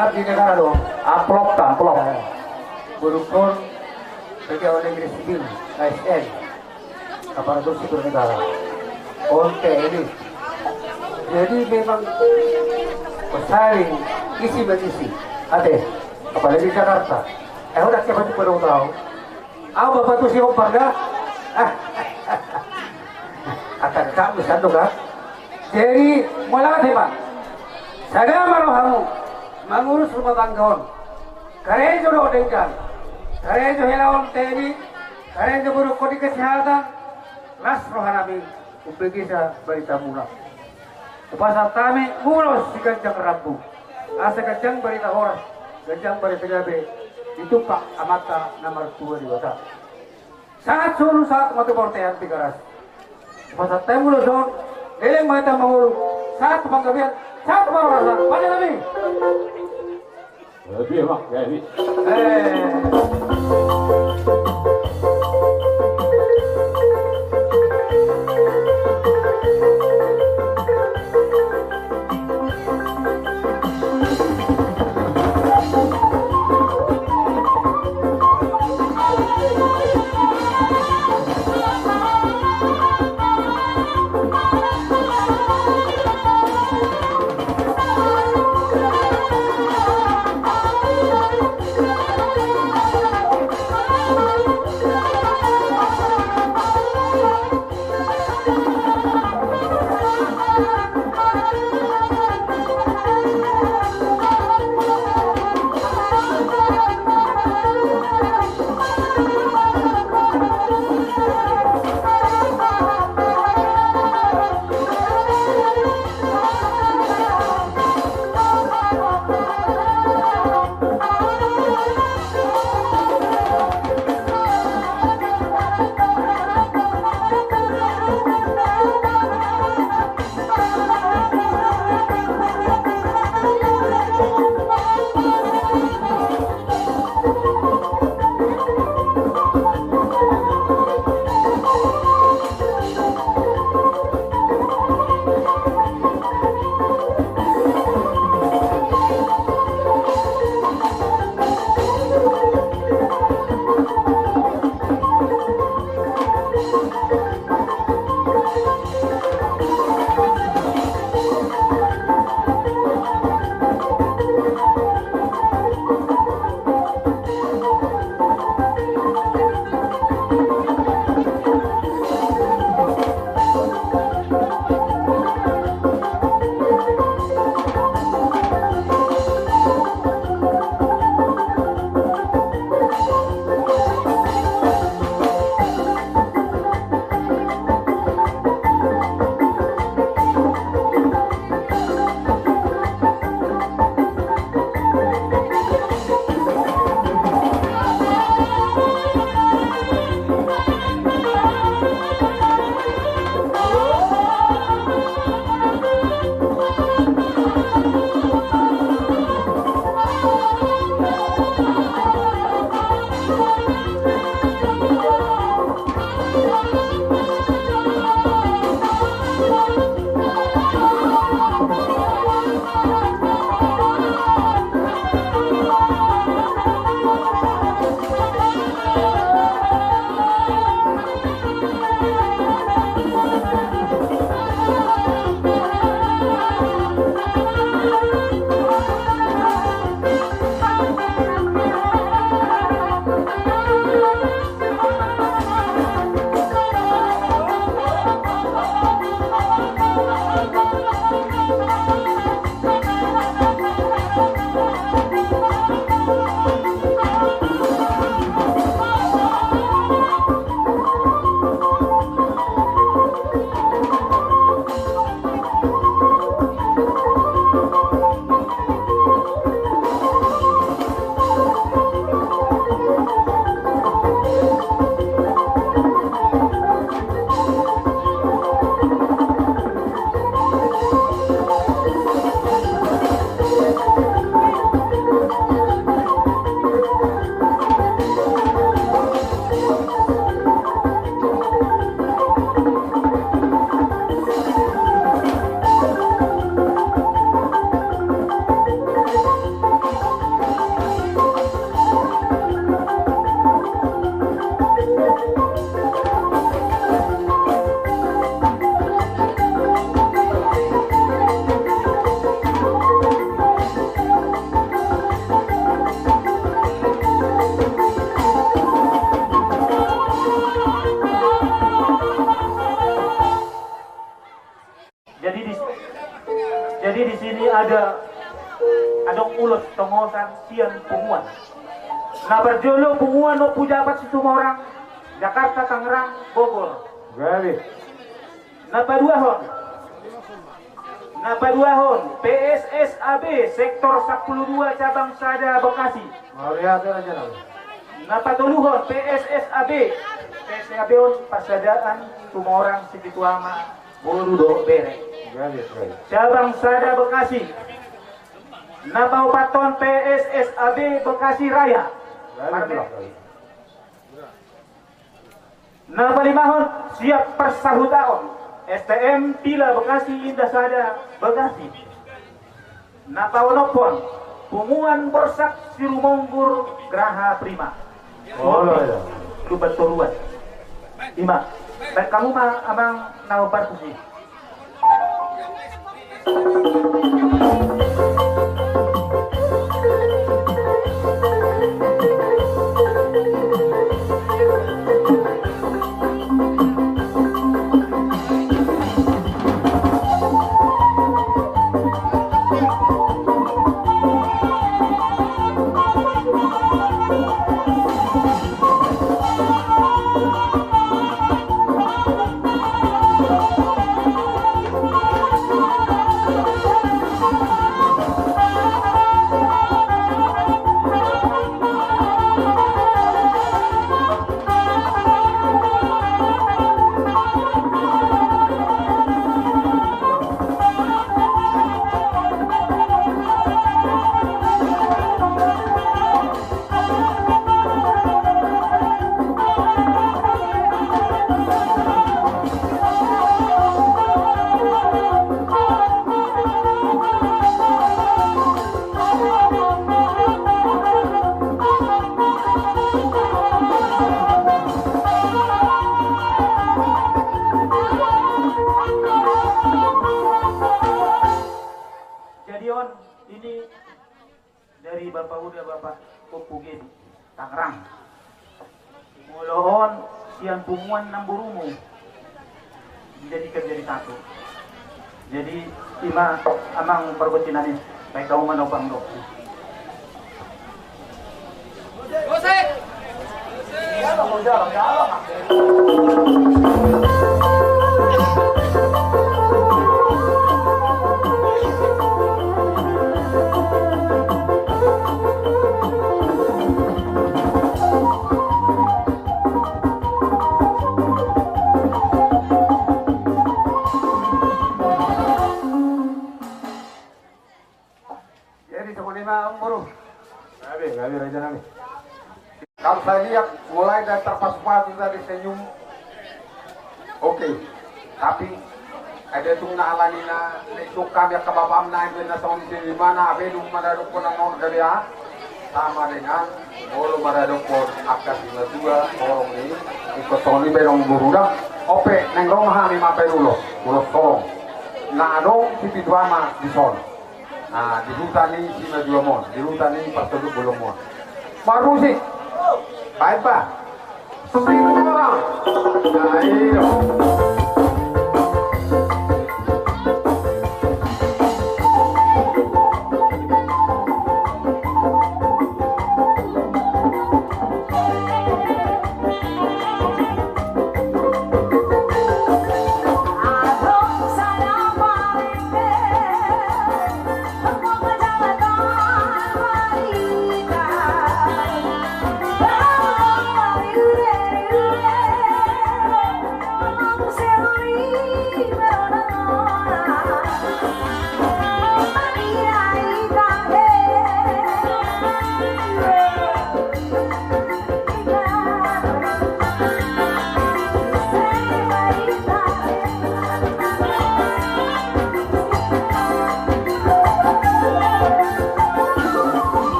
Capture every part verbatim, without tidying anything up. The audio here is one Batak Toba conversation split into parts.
Di negara do, amplop, amplop. Borungkon, pegawai negeri sipil, A S N. Aparatur sipil negara. On T N I. Jadi memang saling isi mengisi. Ate, apalagi Jakarta. Eh, udah siapa sih pada tahu? Au ma patusi ompar da. Akan kamu sandok ha. Jadi, mauliate ma. Sada ma rohamu mangurus rumah tangga on. Karejo do denggan. Karejo hela on teni. Karejo borungkon di kesehatan. Las rohanami. Umbegesa baritamuna. Hupasahat hami ulos siganjang rambu. Asa ganjang barita horas, ganjang barita gabe, ditumpak Amanta na martua Debata. Sahat solu, sahat ma tu bontean Tigaras. Hupasahat hami ulos on, leleng ma hita mangolu, sahat tu panggabean, sahat tu parhorasan, pande nami. Lebih, Bang, jadi. Eh. Adong ulos tongosan sian punguan. Na parjolo punguan Ompu Jabat Situmorang, Jakarta, Tangerang, Bogor. Gabe. Na paduahon. Na paduahon, P S S A B, sektor sampulu dua, cabang sada, Bekasi. Mauliate raja nami. Na patoluhon, P S S A B. P S S A B on Parsadaan Situmorang Sipitu Ama, boru dohot bere. Gabe, gabe. Cabang sada, Bekasi. Na paopathon, P S S A B Bekasi Raya. Gabe, gabe. Na palimahon, siap parsahutaon, S T M Pila Bekasi, Indah Sada Bekasi. Na paonomhon, punguan Borsak Sirumonggur Graha Prima. Olo, ya. Lumban toruan. Ima, baen hamu ma amang na hombar tusi. Jadi on, ini dari Bapak Uda, Bapak Ompu Gedi, Tangerang. Molo on sian punguan namborumu, dijadikan jadi satu. Jadi ima amang pargonsi nami, baen hamu ma na umbang do. Jadi songon i ma amang boru. Gabe, gabe raja nami. Kalau saya lihat mulai dari terpasu-pasu tadi senyum. Oke. Tapi ada tung na alani na, na isuk hami angka bapakna, na songon i, di mana abe dung maradophon na on gabe, ah. Sama dengan molo maradophon angka simatua, sorong ni, ingkon songon i be dong boru da. Ope, naeng ro ma hami mambaen ulos, ulos sorong. Na adong Sipitu Ama dison. Nah, di huta ni simatua mon, di huta ni parsonduk bolon mon. Marmusik. Baik, Pak. Sing orang. Nah, iyo.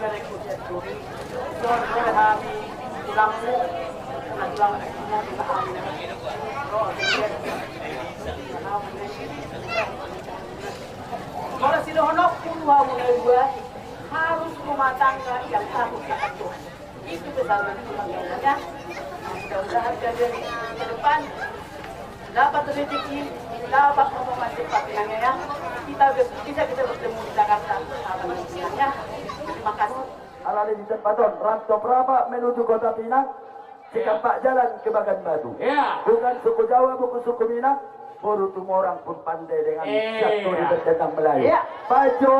Molo sidohononku tu hamu na dua, harus rumah tangga yang takut akan Tuhan. Itu pesan dari Tuhan, ya. Mudah-mudahan kalian ke depan dapat rezeki, dapat mempercepat, ya. Kita bisa, kita bertemu di Jakarta. Terima kasih. Ala ni di tempat on, Rantau Prapat menuju Kota Pinang, sekampak jalan ke Bagan Batu. Iya. Bukan suku Jawa, bukan suku Minang, boru Tumorang pun pandai dengan santuri berdendang Melayu. Iya. Pajo,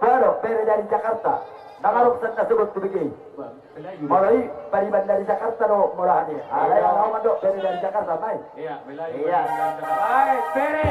baru, bere dari Jakarta. Nang arok sanda sebut tu bege. Molo i, pariban dari Jakarta do, molo ane. Alai, alai, mandok, bere dari Jakarta, mai. Iya, Melayu. Iya. Bere.